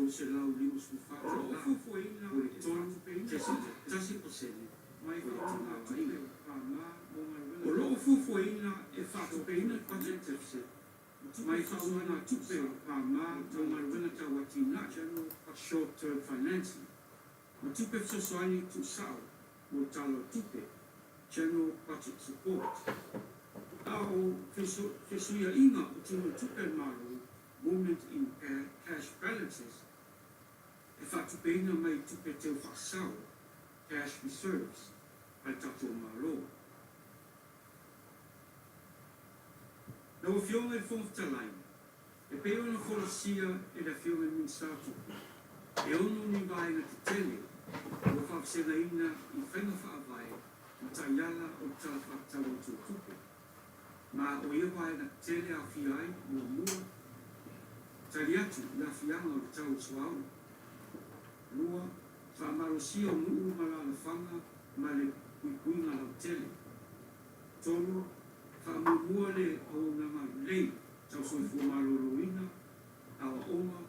$354 po o le 3.1 pasene o le tamaoaiga. O lo o fuafuaina e faatupeina le budget deficit mai faaulugatupe pama mo galuega tau atinae, short term financing, ma tupe fesoasoani tuusao mo le Tala o le Tupe, general budget support. A o fesuiaiga o tino tupe a le Malo, movement in cash balances, e faatupeina mai tupe teu faasao, cash reserves, a le tatou Malo. Lau Afioga i le Fofoga Fetalai, e pei ona folasia e le Afioga i le Minisita o Tupe, e ono ni vaega tetele ua faavasegaina i faiga faavae ma taiala o le Tala Faatatau Autu o Tupe, ma o ia vaega tetele aofia ai, muamua, tali atu i aafiaga o le tau o suauu, lua, faamalosia o nuu ma alaalafaga ma le puipuiga lautele, tolu, faamuamua le auaunaga lelei tau soifua maloloina, aoaoga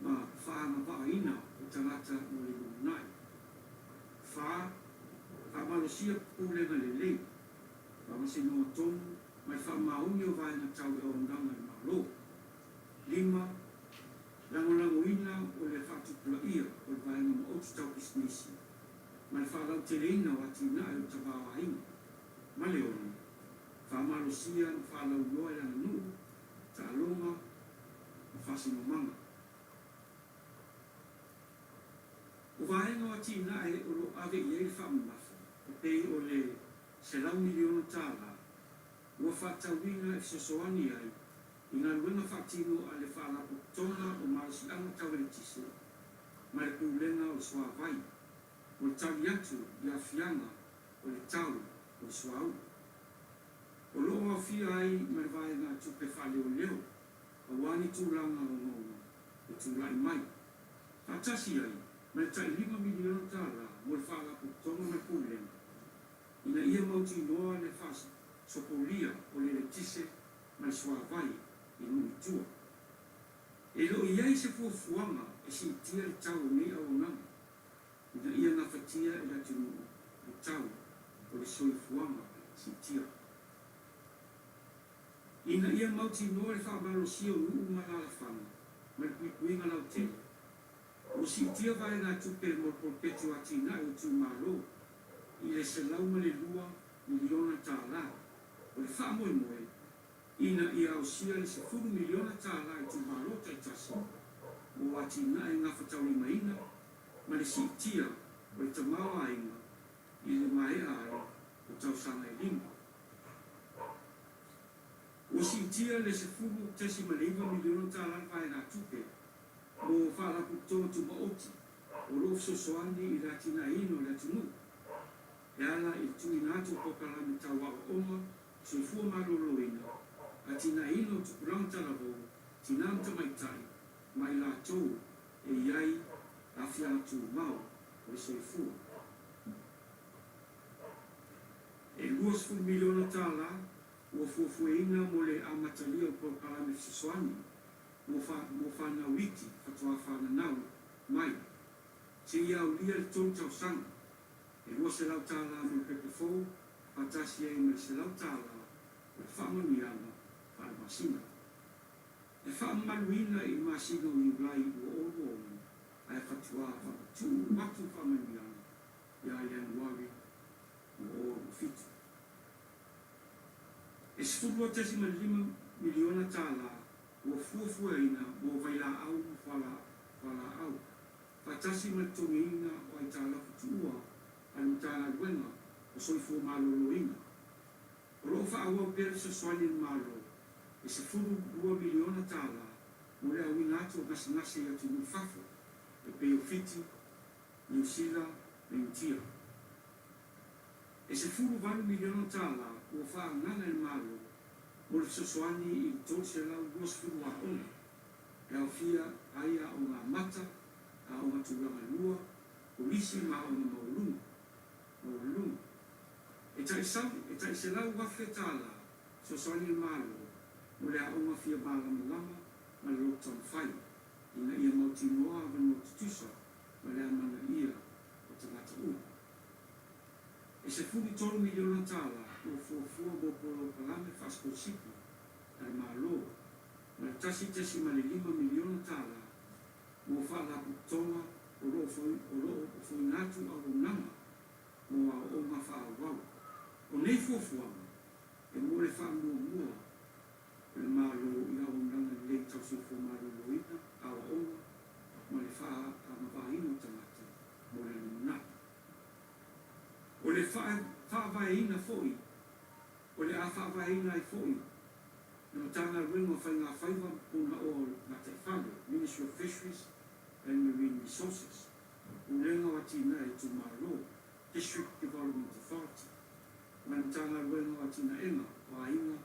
ma faaagavaaina o tagata mo le lumanai. Fa, faamalosia pulega lelei, faamasinoga tonu ma le faamaoni o vaega tau i auaunaga a le Malo. Lima, lagolagoina o le faatupulaia o le vaega maoti tau pisinisi ma le faalauteleina o atinae o le tamaoaiga. Ma le ono, faamalosia ma faalauiloa i le aganuu, taaloga ma faasinomaga. O vaega o atinae o lo o ave i ai le faamamafa e pei o le $100 miliona ua faatatauina e fesoasoani ai i galuega faatino a le Faalapotopotoga o Malosiaga Tau Eletise ma le Pulega o le Suavai mo le tali atu i aafiaga o le tau o le suauu. O lo o aofia ai ma le vaegatupe faaleoleo aua ni tulaga ogaoga e tulai mai, faatasi ai ma le tai $5 miliona mo le Faalapotopotoga ma le Pulega ina ia mautinoa le faasopolia o le eletise ma le suavai i nuu i tua. E le o i ai se fuafuaga e siitia le tau o nei auaunaga ina ia gafatia e le atunuu le tau o le soifuaga siitia. Ina ia mautinoa le faamalosia o nuu ma alaalafaga ma le puipuiga lautele, ua siitia vaegatupe mo le poloketi o atinae o itumalo i le $102 miliona. O le faamoemoe ina ia aosia le $10 miliona i itumalo taitasi mo atinae gafataulimaina ma le siitia o le tamaoaiga i le maea ai o tausaga e lima. Ua siitia le $10.9 miliona le vaegatupe mo faalapotopotoga tumaoti o lo o fesoasoani i le atinaeina o le atunuu e ala i le tuuina atu o polokalame tau aoaoga, soifua maloloina, atinaeina o tupulaga talavou, tinā ma tamaitai, ma i latou e i ai aafiaga tumau o le soifua. E $20 miliona ua fuafuaina mo le amatalia o polokalame fesoasoani mo fanau iti faatoa fananau mai seia aulia le 3 tausaga, e $200 mo le pepe fou faatasi ai ma le $100 o le faamanuiaga faalemasina. E faamamaluina i le masina o Iulai 2026 ae faatoa faamatuu atu faamanuiaga ia Ianuari 2027. E $12.5 miliona ua fuafuaina mo vailaau ma fualaau, faatasi ma le totogiina o aitalafu tuua a le Matagaluega o Soifua Maloloina. O lo o faaauau pea le fesoasoani a le Malo e $12 miliona mo le auina atu o gasegase i atunuu i fafo e pei o Fiti, Niu Sila ma Initia. E $18 miliona ua faaagaaga e le Malo mo le fesoasoani i le 320 aoga e aofia ai aoga amata, aoga tulaga lua, kolisi ma aoga maualuluga. E tai $100,000 fesoasoani a le Malo mo le aoga fia malamalama ma le loto taumafai ina ia mautinoa tutusa ma le amanaia o tagata uma. E $13 miliona ua fuafua mo polokalame faasikolasipi a le Malo ma le $1.5 miliona mo faalapotopotoga o lo o ofoina atu auaunaga mo aoaoga faaauau. O nei fuafuaga e mo le faamuamua o le Malo i auaunaga lelei tau soifua maloloina, aoaoga ma le faaagavaaina o tagata mo le lumanai. O le faavaeina foi, o le a faavaeina ai foi le Matagaluega o Faigafaiva ma Punaoa o le Gataifale, Ministry of Fisheries and Marine Resources, Pulega o Atinae a Itumalo, District Development Authority, ma le Matagaluega o Atinaega o Aiga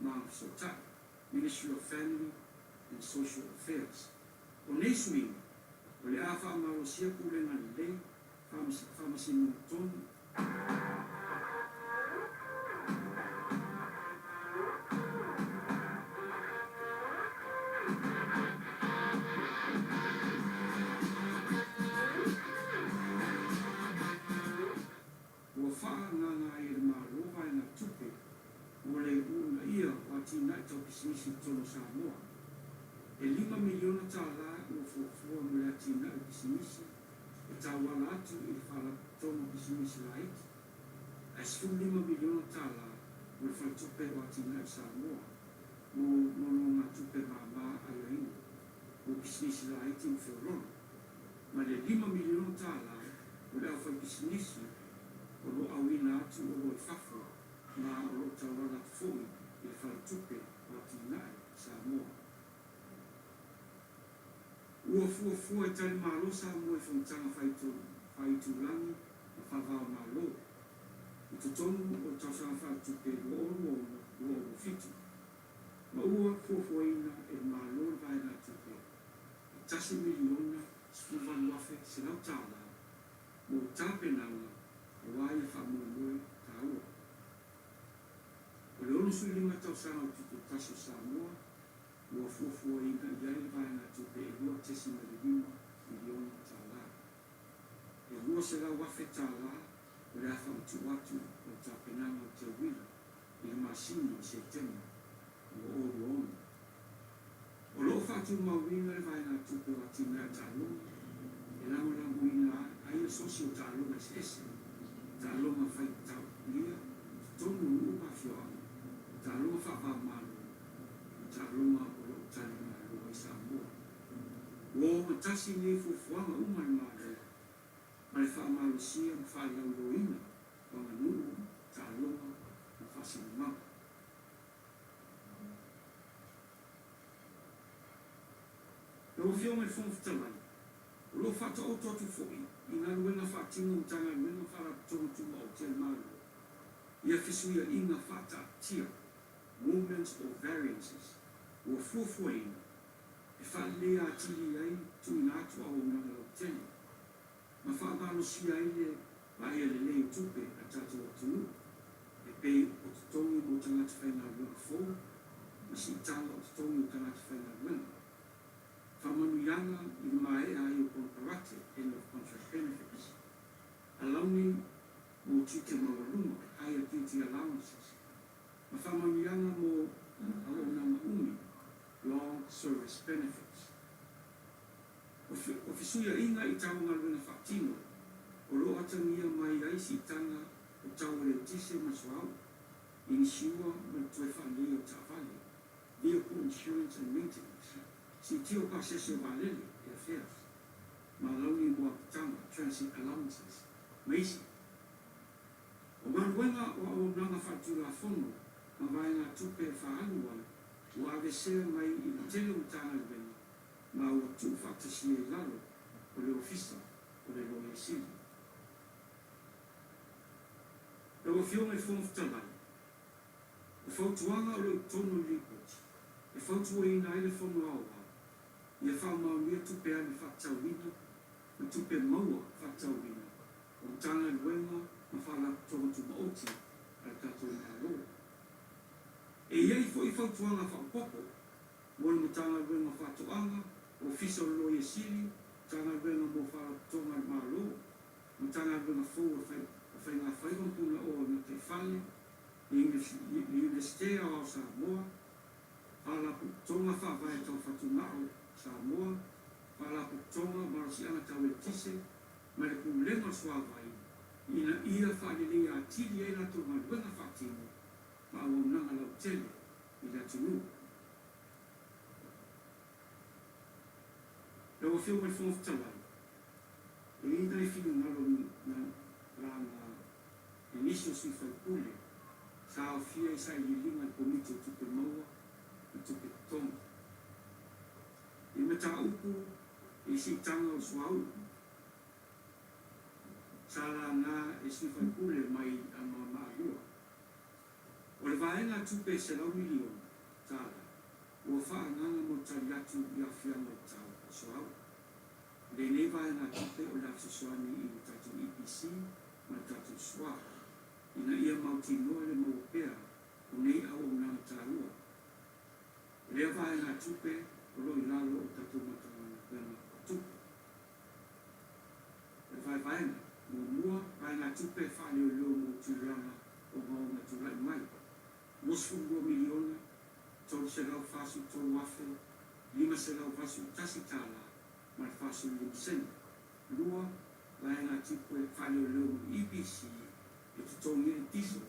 ma Agafesootai, Ministry of Family and Social Affairs. O nei suiga, o le a faamalosia pulega lelei, faamasinoga tonu, Ua faaagaaga ai e le Malo vaegatupe mo le uunaia o atinae tau pisinisi i totonu o Samoa. E $5 miliona ua fuafua mo le atinae o pisinisi e tauala atu i le Faalapotopotoga o Pisinisi Laiti, ae $15 miliona mo le Faletupe o Atinae o Samoa mo nonogatupe mama aiaiga mo pisinisi laiti ma feololo, ma le $5 miliona mo le aufaipisinisi o lo o auina atu oloa i fafo ma o lo o tauala atu foi i le Faletupe o Atinae o Samoa. Ua fuafua e talimalo Samoa i fonotaga faaitulagi ma faavaomalo i totonu o le tausaga faaletupe 2026 2027, ma ua fuafuaina e le Malo le vaegatupe e $1,018,100 mo tapenaga aua ia faamoemoe taua. O le 65 tausaga o le Tutoatasi o Samoa ua fuafuaina i ai le vaegatupe e $2.5 miliona. E $200,000 o le a faamatuu atu mo le tapenaga o le teuila i le masina o Setema 2026. O lo o faatumauina le vaegatupe o atinae o taaloga e lagolagoina ai asosi o taaloga eseese, taaloga faitaulia i totonu o nuu ma afioaga, taaloga faava-o-Malo ma taaloga o lo o talimalo ai Samoa. Ua ogatasi nei fuafuaga uma a le Malo ma le faamalosia ma faalauiloaina o aganuu, taaloga ma faasinomaga. Lau Afioga i le Fofoga Fetalai, o lo o faataoto atu foi i galuega faatino a Matagaluega ma Faalapotopotoga Tumaoti a le Malo ia fesuiaiga faataatia, movements or variances, ua fuafuaina e faaleleia atili ai tuuina atu auaunaga lautele ma faamalosia ai le vaaia lelei o tupe a le tatou atunuu e pei o totogi mo tagata faigaluega fou ma siitaga o totogi o tagata faigaluega, faamanuiaga i le maea ai o konekarate, end of contract benefits, alauni mo tiute maualuga, higher duty allowances, ma faamanuiaga mo auaunaga umi, long service benefits. O fesuiaiga i tau galuega faatino o lo o atagia mai ai siitaga o tau o le eletise ma le suauu, inisiua ma le toe faaleleia o taavale, vehicle insurance and maintenance, siitia o pasese o vaalele, airfares, ma alauni mo apitaga, transit allowances, ma isi. O galuega o auaunaga faaletulafono ma vaegatupe e faaalu ai ua aveesea mai i le tele o Matagaluega ma ua tuufaatasia i lalo o le Ofisa o le Loia Sili. Lau Afioga i le Fofoga Fetalai, o fautuaga o lo o i totonu o le Lipoti e fautuaina ai le Fono Aoao ia faamaonia tupe alu faatatauina ma tupe maua faatatauina o Matagaluega ma Faalapotopotoga Tumaoti a le tatou Malo. E i ai foi fautuaga faaopoopo mo le Matagaluega o Faatoaga, Ofisa o le Loia Sili, Matagaluega. Samoa, Faalapotopotoga o Malosiaga Tau Eletise ma le Pulega o le Suavai ina ia faaleleia atili ai latou galuega faatino ma auaunaga lautele i le atunuu. Lau Afioga i le Fofoga Fetalai, e i ai nai finagalo na laga e nisi o sui faipule sa aofia i sailiiliga a le Komiti o Tupe Maua ma Tupe Totogi. I mataupu i siitaga o le suauu sa laga e sui faipule mai Anoamaa 2, o le vaega tupe e $100 miliona ua faaagaaga mo le tali atu i aafiaga o le tau o suauu. O lenei vaegatupe o le a fesoasoani i le tatou EPC ma le tatou swa ina ia mautinoa le maua pea o nei auaunaga taua. O lea vaegatupe o lo o i lalo o le tatou Matagaluega o Tupe. O le vaevaega muamua, vaegatupe faaleoleo mo tulaga ogaoga e tulai mai, $22 miliona, $343, $581 tala ma le 45 sene. 2, Vaegatupe faaleoleo mo le EPC e totogi ai le diesel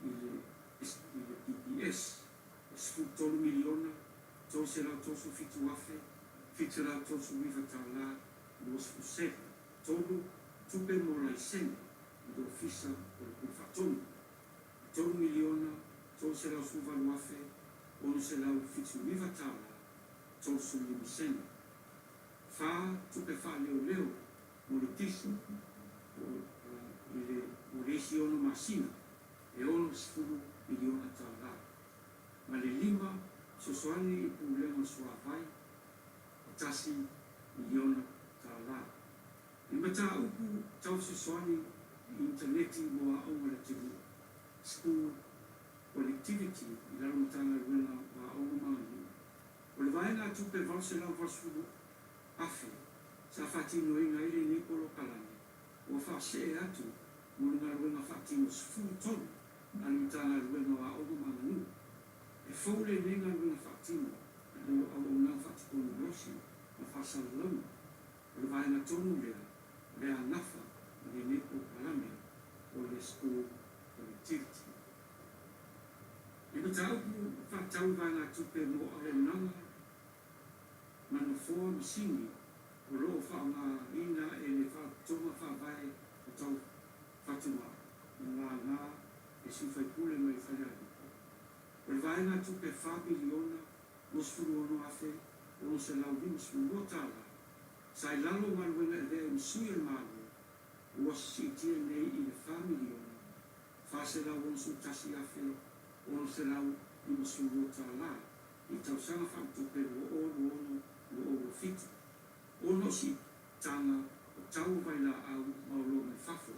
i le i le PPS, e $13 miliona, $337, 739 tala 20 sene. 3, Tupe mo laisene i le Ofisa o le Pule Faatonu, e $3 miliona, $318, $679 tala 35 sene. 4 Tupe faaleoleo mo le diesel o i le mo le isi 6 masina e $60 miliona. Ma le 5 Fesoasoani i pulega o le suavai e $1 miliona. I mataupu tau fesoasoani i initaneti mo aoga a le atunuu, School Connectivity i lalo Matagaluega o Aoga ma Aganuu, o le vaegatupe $880,000 sa faatinoina ai lenei polokalame ua faasee atu mo le galuega faatino 13 a le Matagaluega o Aoga ma Aganuu. E fou lenei galuega faatino mo auaunaga faatekonolosi ma faasalalauga. O le vaega tonu lea o le a nafa ma lenei polokalame o le School Connectivity. I mataupu faatatau i vaegatupe mo auaunaga ma nofoa masini o lo o faaaogaina e le Faalapotopotoga Faavae o Tau Fatugao na laga e sui faipule mai Falealupo, o le vaegatupe $4 miliona $26,652 sa i lalo o galuega e avea ai ma sui o le Malo ua siitia nei i le $4 miliona $461,652 i le tausaga faaletupe 2026/2027, ona o siitaga o tau o vailaau ma oloa mai fafo.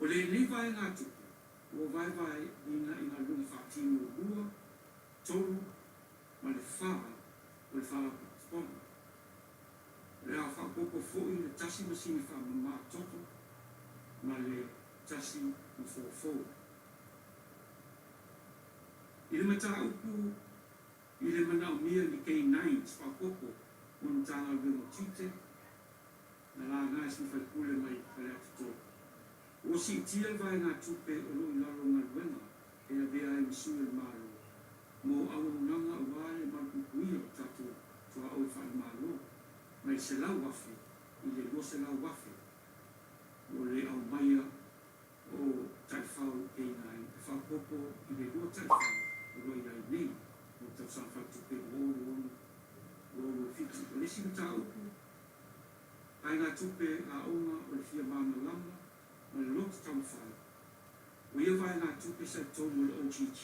O lenei vaegatupe ua vaevaeina i galuega faatino 2, 3 ma le 4 o le Faalapotopotoga. O le a faaopoopo foi le tasi masini faamama toto ma le tasi nofoa fou. I le mataupu i le manaomia ni K-9s faaopoopo mo le Matagaluega o Tiute, na laga e sui faipule mai Faleata 3. Ua siitia le vaegatupe o lo o i lalo o galuega e avea ai ma sui o le Malo mo auaunaga aua le malupuipuia o tatou tuaoi faale-Malo mai le $100,000 i le $200,000 mo le aumaia o taifau K9 e faaopoopo i le lua taifau o lo o i ai nei mo le tausaga faaletupe 2026/2027. O le isi mataupu, vaegatupe aoga o le fia malamalama ma le loto taumafai, o ia vaegatupe sa i totonu o le OGG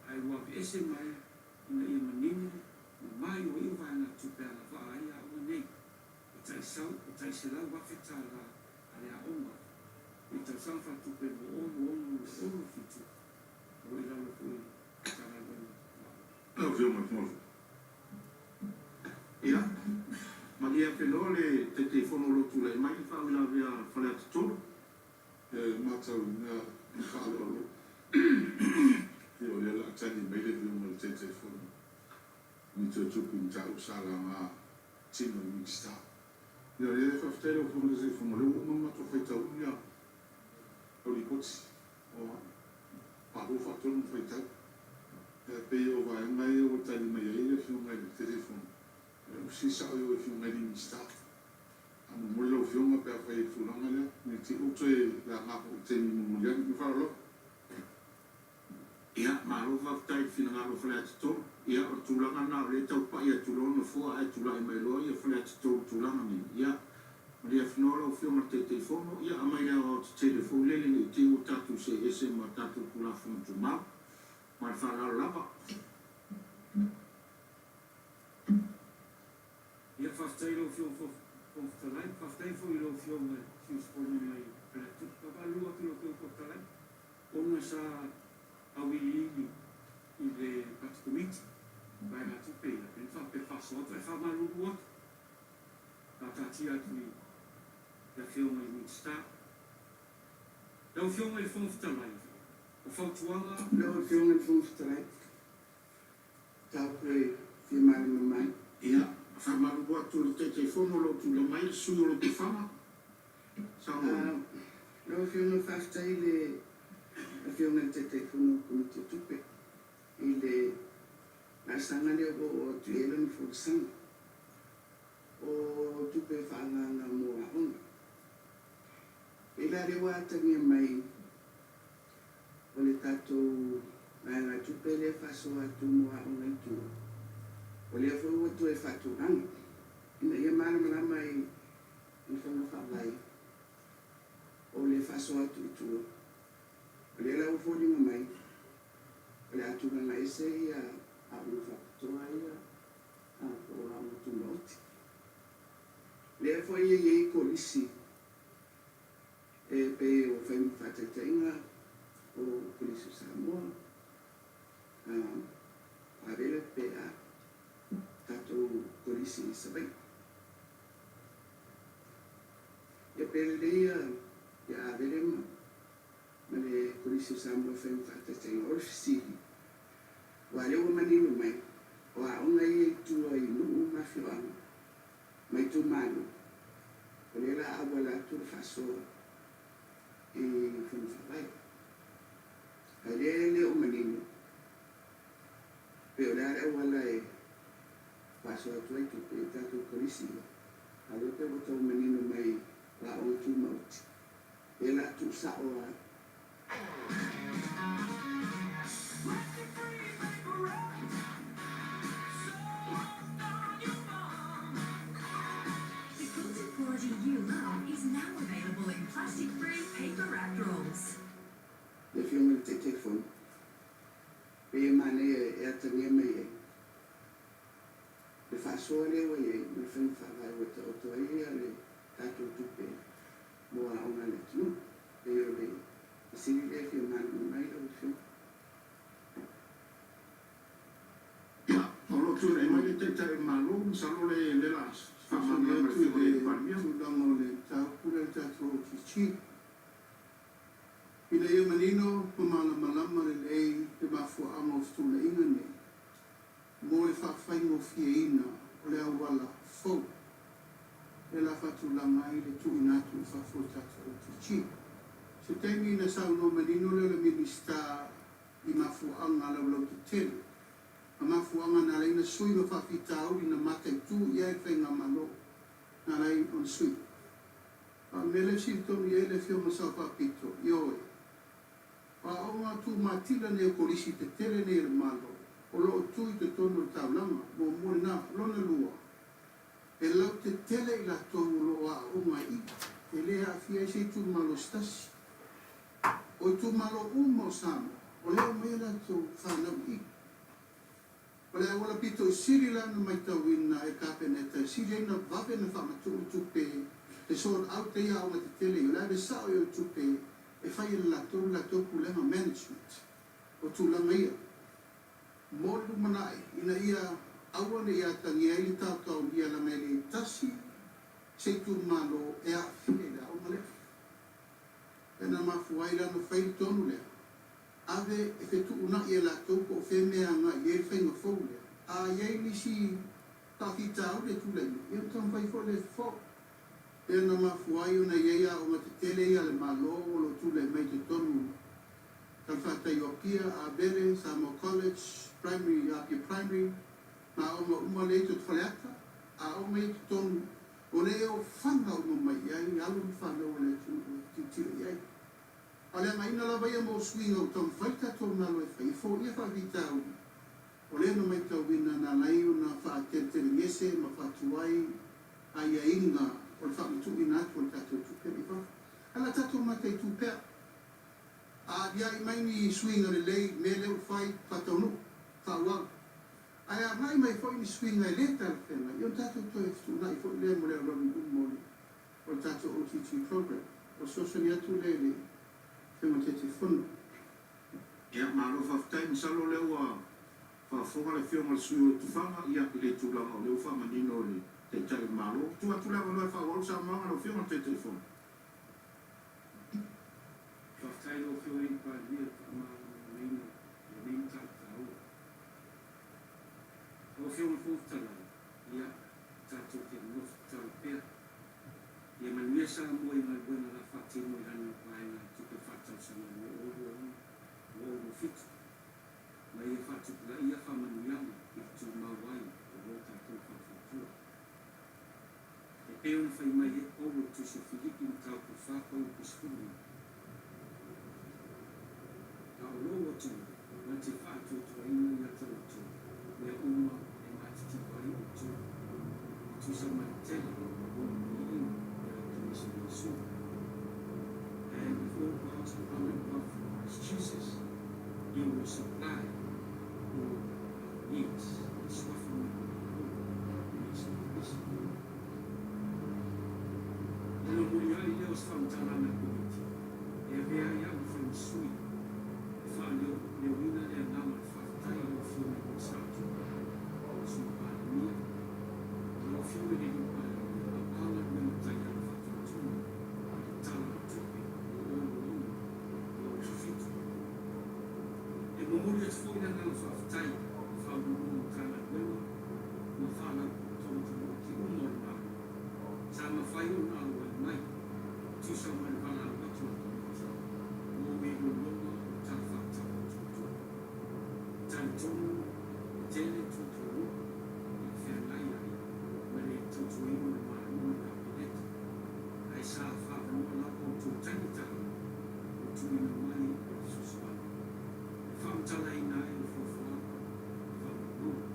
ae ua aveese mai ina ia manino ma maioio vaegatupe agavaa ai aoga nei, e taisau e tai $100,000 a le aoga i le tausaga faaletupe 2026/2027 o lo o i lalo foi o le Matagaluega o Aoga. Lau Afioga i le Fofoga Fetalai. Ia, malie ake loa le Taitaifono o lo o tulai mai i le faauilavea a Faleata 3. E matauina i le faaaloalo ia o lea o le a tali mai le Afioga i le Taitaifono i ni toe tupu i mataupu sa laga. team a le Minisita. Ia, e faafetai lau Afioga i le Taitaifono, o lea ua uma ona matou faitau ia lau Lipoti ua faalua faatolu ona faitau. Ia, pei o vaega ia ua tali mai ai le Afioga i le Taitaifono, ia ua fesili sao i o i Afioga i Minisita. Faamolemole lau Afioga pe afai i le tulaga lea, ne i te i ua toe laga foi i le taimi mulimuli ane. Ma le faaaloalo lava. Ia, malo faafetai i le finagalo o Faleata 3. Ia, o le tulaga lena o lea e tau pai atu loa le Nofoa ae tulai mai loa ia Faleata 3 i le tulaga nei. Ia, malie afenoa lau Afioga i le Taitaifono, ia aumai le aoaotetele foi lele ne i te i ua tatou see ese ma tatou Tulafono Tumau. Ma le faaaloalo lava. Ia, faafetai i lau Afioga Fofoga Fetalai, faafetai foi i lau Afioga i le sui usufono mai Faleata 3. Faamalulu atu i lau Afioga Fofoga Fetalai, ona sa auiliili i le Pati Komiti vaegatupe ia, lea na faapea e faasoa atu, ae faamalulu atu, faataatia atu i le Afioga i le Minisita. Lau Afioga i le Fofoga Fetalai, o fautuaga. Lau Afioga i le Fofoga Fetalai, mataupu e fia malamalama ai. Ia, faamalulu atu i le Taitaifono o lo o tulai mai le sui usufono o Lotofaga. Saunoa mai. Lau Afioga, faafetai i le Afioga i le Taitaifono o le Komiti o Tupe i le laasaga lea ua oo atu i ai lana folasaga o tupe faaagaaga mo aoga. Pei la lea ua atagia mai o le tatou vaegatupe lea e faasoa atu mo aoga i tua, o lea foi ua toe faatulaga ina ia malamalama i i faiga faavae o le faasoa atu i tua. O lea la ua foliga mai o le a tulaga ese ia aoga faapitoa ia po o aoga tumaoti. Lea foi e i ai kolisi e pei ua fai ma faataitaiga o Kolisi o Samoa, Avele pe a tatou Kolisi i Savaii. Ia pe lelei ia Avele ma ma le Kolisi o Samoa e fai ma faataitaiga. O le fesili, aua lea ua manino mai, o aoga ia i tua i nuu ma afioaga ma itumalo, o lea la auala atu le faasoa i faiga faavae. Ae lea e le o manino pe o le a le auala e faasoa atu ai tupe i tatou Kolisi ia, a o lea pei ua tau manino mai o aoga tumaoti, lea la a tuusao lava. Le Afioga i le Taitaifono, pei e manaia e atagia mai ai le faasoa lea ua i ai ma le faiga faavae ua taoto ai le tatou tupe mo aoga a le atunuu. Pei o le fesili lea e fia malamalama ai lau Afioga. Ia, o lo o tulai mai le Taitai o le Malo, masalo le le la Faafetai faamalamalama atu le i Afioga le i le Palemia. tulaga o le mataupu lea i le tatou OGG. Ina ia manino ma malamalama lelei le mafuaaga o fetuunaiga nei mo le faafaigofieina o le auala fou lea la faatulaga ai le tuuina atu i fafo o le tatou OGG. Se taimi ona saunoa manino lea o le Minisita i mafuaaga laulautetele ma mafuaaga na ala ai ona sui ma faafitauli na mataitu i ai le Faigamalo na ala ai ona sui. A o le mea lea e fesili tonu i ai le Afioga Sao Faapito, ioe, o aoga tumatila nei o Kolisi tetele nei a le Malo o lo o tu i totonu o le taulaga, muamua lena, lona lua, e lautetele i latou o lo o aooga i i, e le aafia ai se itumalo se tasi. O itumalo uma o Samoa, o lea e omai a latou fanau i i. O le auala pito i sili la ona maitauina e Kapeneta e sili ai ona vave ona faamatuu tupe e sort out ai aoga tetele ia. O le ave sao i o i tupe e fai e le latou le latou pulega, management, o tulaga ia mo le lumanai ina ia aua ne i atagia ai le taotaomia leaga e le tasi se itumalo e aafia i le aoga lea. Lea na mafua ai la ona fai le tonu lea. Ave e fetuunai e latou po o fea mea e agai i ai le faiga fou lea. A i ai nisi Faafitauli e tulai mai, ia ona taumafai foi lea e fofo. Lea na mafua ai ona i ai aoga tetele ia a le Malo o lo o tulai mai i totonu talafatai o Apia, Avele, Samoa College, Primary, Apia Primary, ma aoga uma lea i totonu Faleata, aoga ia i totonu o lea e ofaga uma mai i ai alo ma fanau a le atunuu e tilotilo i ai. A o le againa lava ia mo suiga ua taumafai le tatou Malo e fai e foia faafitauli o lea na maitauina na ala ai ona faateletelegese ma faatuai aiaiga o le faamatuuina atu o le tatou tupe mai fafo. Ae o le a tatou mataitu pea. A aliae mai ni suiga lelei i mea lea ua fai, faataunuu, faaauau. Ae a agai mai foi ni suiga e le talafeagai, ia ona tatou toe fetuunai foi lea mo le alualu i luma o le o le tatou OTT program. O le fesoasoani atu lea i le Afioga i le Taitaifono. Ia, malo faafetai. Masalo o lea ua faafofoga le Afioga i le sui usufono o Tufaga, ia, i le tulaga o lea ua faamanino e le Taitai o le Malo. Tuu atu le avanoa e faaauau le saunoaga a lau Afioga i le Taitaifono. Faafetai i lau Afioga i le Palemia i le faamalamalamaina o lenei mataupu taua. Lau Afioga i le Fofoga Fetalai, ia, tatou te nofo tatalo pea. Ia manuia Samoa i galuega la faatino i lana vaega tupe faaletausaga 2026, 2027, ma ia faatupulaia faamanuiaga i le tumau ai o lo tatou faatuatua. E pei ona fai mai ai Paulo i le Tusi o Filipi mataupu 4 fuaiupu 15, A o lou atunuu na te faatuatuaina ia te outou mea uma e matitiva ai outou, e tusa ma le tele o lona viiga i a Keriso Iesu. And with all God's abundant love for Christ Jesus, He will supply all our needs. I le suafa mai o le Malo o Iesu Keriso. Ona muliai lea o se faamatalaga a le Komiti, e avea ai au ma fai ma sui e faaleoina le agaga o le faafetai i lau Afioga i le Minisita o Tupe, le Sui Palemia, ma lau Afioga i le Alii Palemia aua galuega taiala faatonutonu i le Tala o le Tupe 2026, 2027. E momoli atu foi le agaga faafetai i Faauluuluga o Matagaluega ma Faalapotopotoga Tumaoti uma o le Malo sa mafai ona auai mai e tusa ma le valaau atu a le Komiti mo iloiloga o le Tala Faatatau Autu o Tupe. E talitonu e tele tuatuanuku i le feagai ai ma le tautuaina o le Malo ma le Kapeneta, ae sa faavanoa lava outou taimi taua o le tuuina mai o le fesoasoani e faamatalaina ai o fuafuaga ma faamaumauga.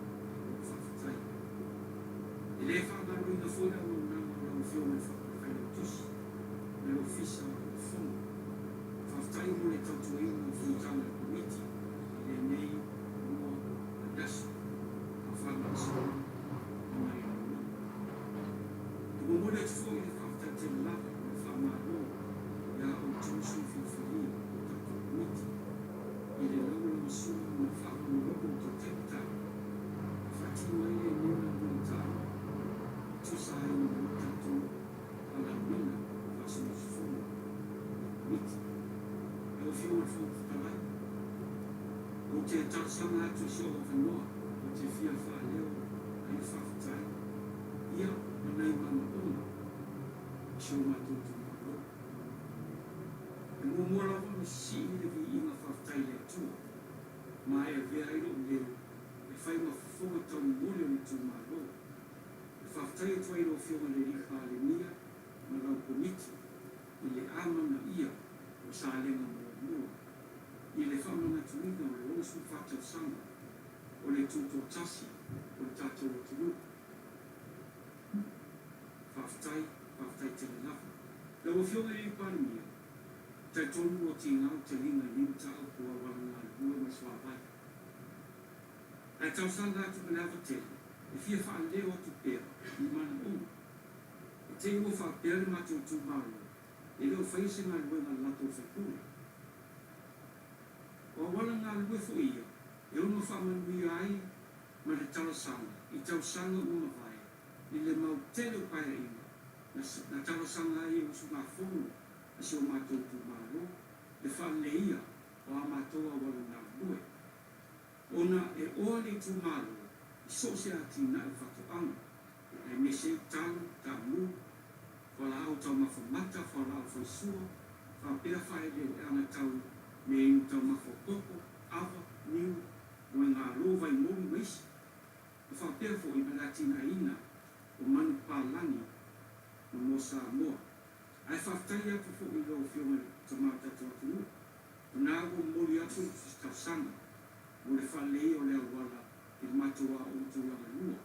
Malo faafetai. E le faagaloina foi le auaunaga o lau Afioga i le Failautusi ma le Ofisa o le Fono. Faafetai mo le tautuaina o fonotaga a le Komiti i lenei lua vaiaso a o faagasolo lana iloiloga. E momoli atu foi le faafetai tele lava ma le faamalo ia outou sui filifilia o tatou Komiti i le lagolagosia ma le faalogologo o tou taimi taua e faatino ai lenei galuega taua e tusa ai ma lo tatou valaauina faasui usufono o le Komiti. Lau Afioga i le Fofoga Fetalai, ou te talosaga atu i si ou avanoa ou te fia faaleo ai le faafetai ia ma nai manaoga o si o matou itumalo. E muamua lava ona sisii le viiga faafetai i le Atua ma e avea ai lou leo e fai ma fofoga taumomoli o le itumalo. E faafetai atu ai i lau Afioga i le Alii Palemia ma lau Komiti i le amanaia o Salega muamua i le faamanatuina o le 64 tausaga o le tutoatasi o le tatou atunuu. Faafetai, faafetai tele lava. Lau Afioga i le Palemia, e talitonu ua tiga ou taliga i nei mataupu o auala galulue ma le suavai. Ae talosaga atu ma le ava tele, e fia faaleo atu pea ni manaoga. E te i ua faapea le matou itumalo e le o faia se galuega a le latou faipule. O auala galulue foi ia e ono faamanuia ai ma le talosaga i tausaga ua mavae i le mau tele o paeaiga na talosaga ai e usugafono a si o matou itumalo le faaleleia o a matou auala galulue. Ona e oa le itumalo i so o se atinae o faatoaga, aemaise ai talo, taamu, fualaau taumafa mata, fualaau faisua, faapea faaeleeleaga tau mea inu taumafa o koko, ava, niu, moegalo, vaimoli ma isi, ma faapea foi ma le atinaeina o manu papalagi ma moa Samoa. Ae faafetai atu foi i lau Afioga i le Tama o le tatou atunuu, o na ua momoli atu le talosaga mo le faaleleia o le auala i le matou aoga tulaga lua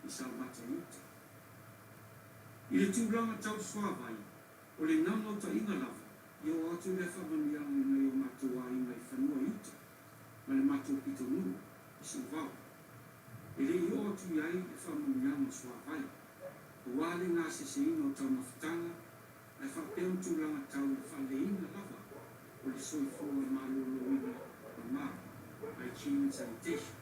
i Saumata i uta. I le tulaga tau le suavai, o le naunautaiga lava ia oo atu lea faamanuiaga i nai o matou aiga i fanua i uta ma le matou pitonuu i Siuvao. E le i oo atu i ai le faamanuiaga o suavai, aua le gaseseina o taumafataga ae faapea ona tulaga tau le faaleina lava o le soifua maloloina mama, hygiene and sanitation.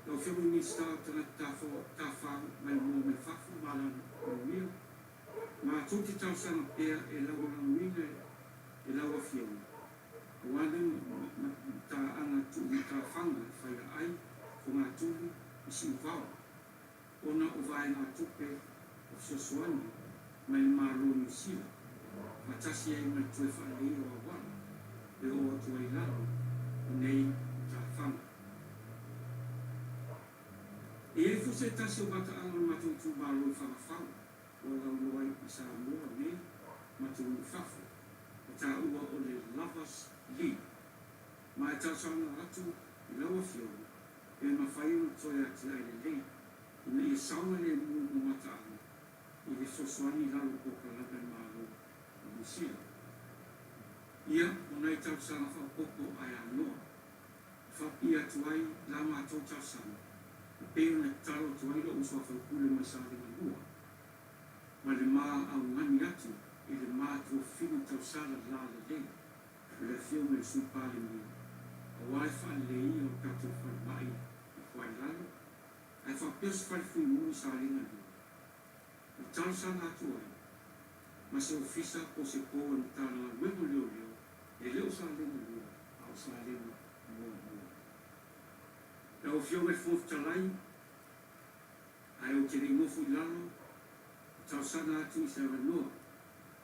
Lau Afioga i le Minisita o Tagata Tafafao Maimoa Mai Fafo ma Alamanuia, matou te talosaga pea e lagolagoina e lau Afioga aua le mataaga tuumatafaga e faia ai fogatuli i Siuvao ona o vaegatupe o fesoasoani mai le Malo o Niu Sila, faatasi ai ma le toe faalelei o auala e oo atu ai i lalo o nei matafaga. E i ai foi se tasi o mataaga o le matou itumalo i Fagafau ua lauiloa ai i Samoa nei ma atunuu i fafo, e taua o le Lovers League. Ma e talosaga atu i lau Afioga pe mafai ona toe atiae lelei ina ia saogalemu ma mataaga i le fesoasoani i lalo o polokalame a le Malo o Niu Sila. Ia, o nai talosaga faaopoopo ae anoa e faapipii atu ai la matou talosaga e pei ona tatalo atu ai lou uso a faipule mai Salega 2 ma le ma augani atu i le ma tuafafine tausala la lelei o le Afioga i le Sui Palemia aua le faaleleia o le tatou falemai i Fuailalo ae faapea se fale fuimu i Salega 2 e talosaga atu ai ma se ofisa po o se pou a le Matagaluega o Leoleo e le o Salega 2 a o Salega 1. Lau Afioga i le Fofoga Fetalai, ae ou te le i nofo i lalo, e talosaga atu i se avanoa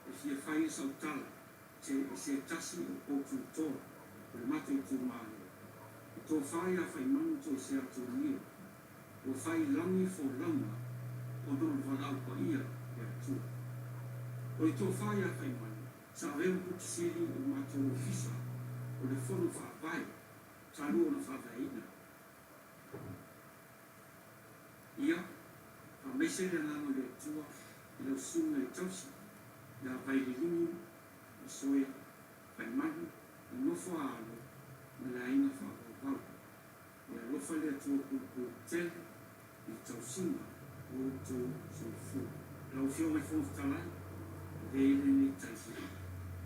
e fia fai ai sau tala te i se tasi o pou tutoa o le matou itumalo, e tofa ia Faimanu Toesea Atunia, ua fai i lagi folauga ona o le valaau paia i le Atua. O le tofa ia Faimanu, sa avea ma Pule Sili o le matou ofisa o le Fono Faavae talu ona faavaeina. Ia, faamaise le agaga o le Atua i lau susuga i le tausi ia Vaililimu Masoe Faimanu i nofo a alo ma le aiga faavauvau. Ia alofa le Atua puipui tele i le tausiga o outou soifua. Lau Afioga i le Fofoga Fetalai, avea ia lenei taimi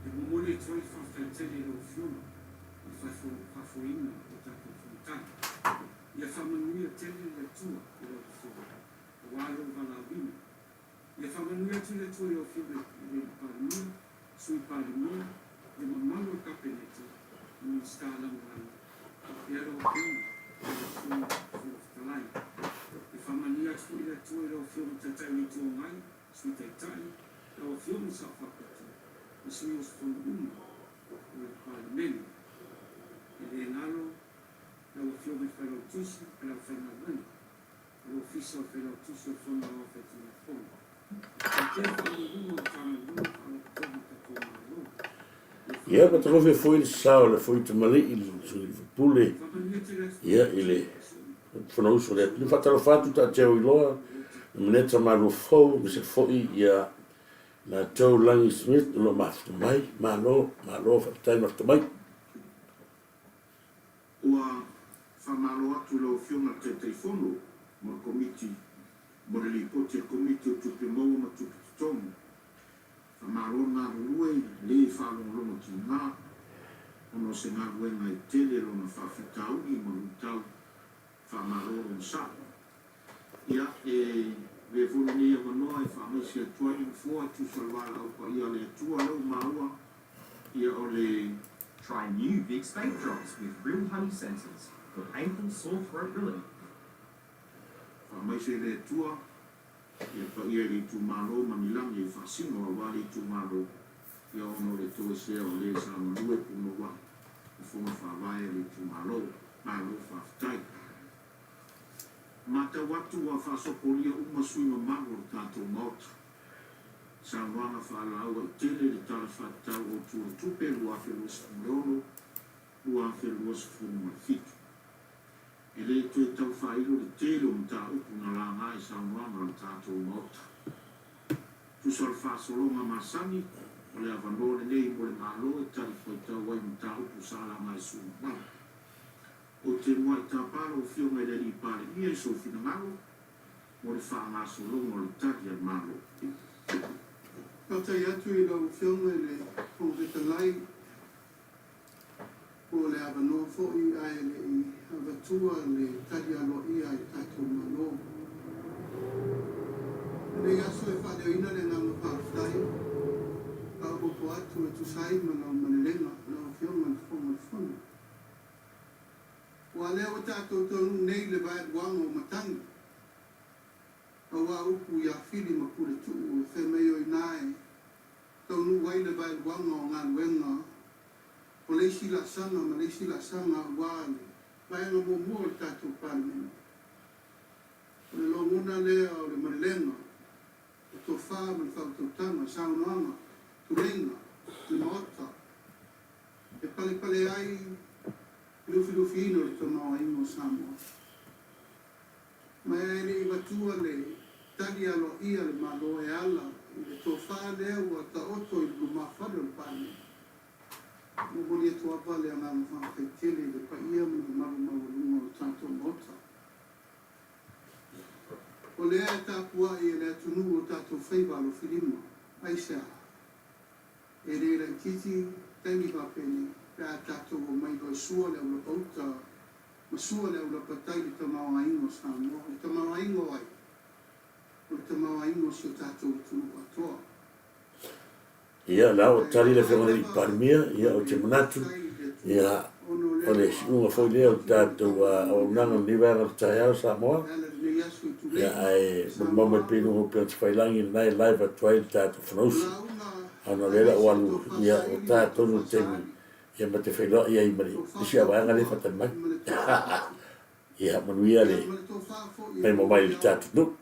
e momoli atu ai le faafetai tele i lau Afioga i le faafoeina o tatou fonotaga. Ia faamanuia tele le Atua i lau Afioga aua lou valaauina. Ia faamanuia atu le Atua i lau Afioga i le Palemia, Sui Palemia, le mamalu o le Kapeneta, Minisita Lagolago, faapea lau Afioga i le Sui Fofoga Fetalai. Ia faamanuia atu foi le Atua i lau Afioga i le Taitai o le Itu Agai, Sui Taitai, lau Afioga i le Sao Faapito, ma sui usufono uma o le Palemene. E le galo lau Afioga i le Failautusi ma le aufaigaluega o le Ofisa o le Failautusi o le Fono Aoao Faitulafono, faapea Faauluuluga o Matagaluega ma Faalapotopotoga a le tatou Malo. Ia, matagofie foi le sa o le Afoi Tamalii le sui usufono ia i le Fonousu a le atunuu. Faatalofa atu taatia ua iloa le Maneta Malua fou aemaise foi ia latou Lagi Smith o lo o mafuta mai. Malo, malo faafetai mafuta mai. Ua faamalo atu i lau Afioga i le Taitaifono ma le Komiti mo le Lipoti a le Komiti o Tupe Maua ma Tupe Totogi. Faamalo le galulue i le faalogologo tiga ona o se galuega e tele lona faafitauli ma luitau. Faamalo le onosai. Ia, e avea foi lenei avanoa e faamaise atu ai le Nofoa e tusa o le valaau paia a le Atua lea ua maua, ia o le Try new Vicks Vape Drops with real honey sensors. for painful sore throat relief. Faamaise e le Atua ia paia i le itumalo ma ni lagi e faasino aua le itumalo ia ona o le toesea o le sa galue punouai i fono faavae a le itumalo. Malo faafetai. Matau atu ua faasopolia uma sui mamalu o le tatou Maota. Saunoaga faalauaitele i le Tala Faatatau Autu o le Tupe 2026, 2027. E le toe tau faailo le tele o mataupu na laga i saunoaga a le tatou Maota. Tusa o le faasologa masani, o le avanoa lenei mo le Malo e talifuaitau ai i mataupu sa laga e sui usufono mamalu. Ou te muai tapa lau Afioga i le Alii Palemia i sou finagalo mo le faagasologa o le Tali a le Malo. Faafetai atu i lau Afioga i le Fofoga Fetalai mo le avanoa foi ae le i avatua le tali aloaia i le tatou Malo. I lenei aso e faaleoina le agaga faafetai faaopoopo atu e tusa ai ma lau malelega lau Afioga i le Fofoga o le Fono. Aua lea ua tatou taunuu nei i le vaeluaga o matagi, aua upu ia Fili ma Puletuu e fai mai o ina e taunuu ai le vaeluaga o galuega o le isi laasaga ma le isi laasaga aua le vaega muamua o le tatou Palemene. O le logona lea o le malelega, le tofa ma le faautautaga, saunoaga, tuleiga, le Maota, e palepale ai le lufilufiina o le tamaoaiga o Samoa. Ma e le i avatua le tali aloaia a le Malo e ala i le tofa lea ua taoto i le lumafale o le Palemene. E momoli atu lava le agaga faafetai tele i le paia ma le mamalu maualuga o le tatou Maota. O lea e tapuai e le atunuu o tatou faiva alofilima. Aisea? E le laitiiti taimi faapenei pe a tatou omai loa e sua le aulapauta ma sua le aulapatai i le tamaoaiga o Samoa. O le tamaoaiga o ai? O le tamaoaiga o si o tatou atunuu atoa. Ia, la ua tali le Afioga i le Palemia, ia, ou te manatu, ia, o le siuga foi lea o le tatou auaunaga o lenei vaega o le taeao Samoa, ia, ae molimau mai pea i luga o upega tafailagi lena e live atu ai le tatou Fonousu, ona o lea la ua alu, ia, ua ta tonu le taimi, ia, ma te feiloai ai ma le isi vaega lea e faatali mai. Ia, manuia le faima mai i le tatou nuu.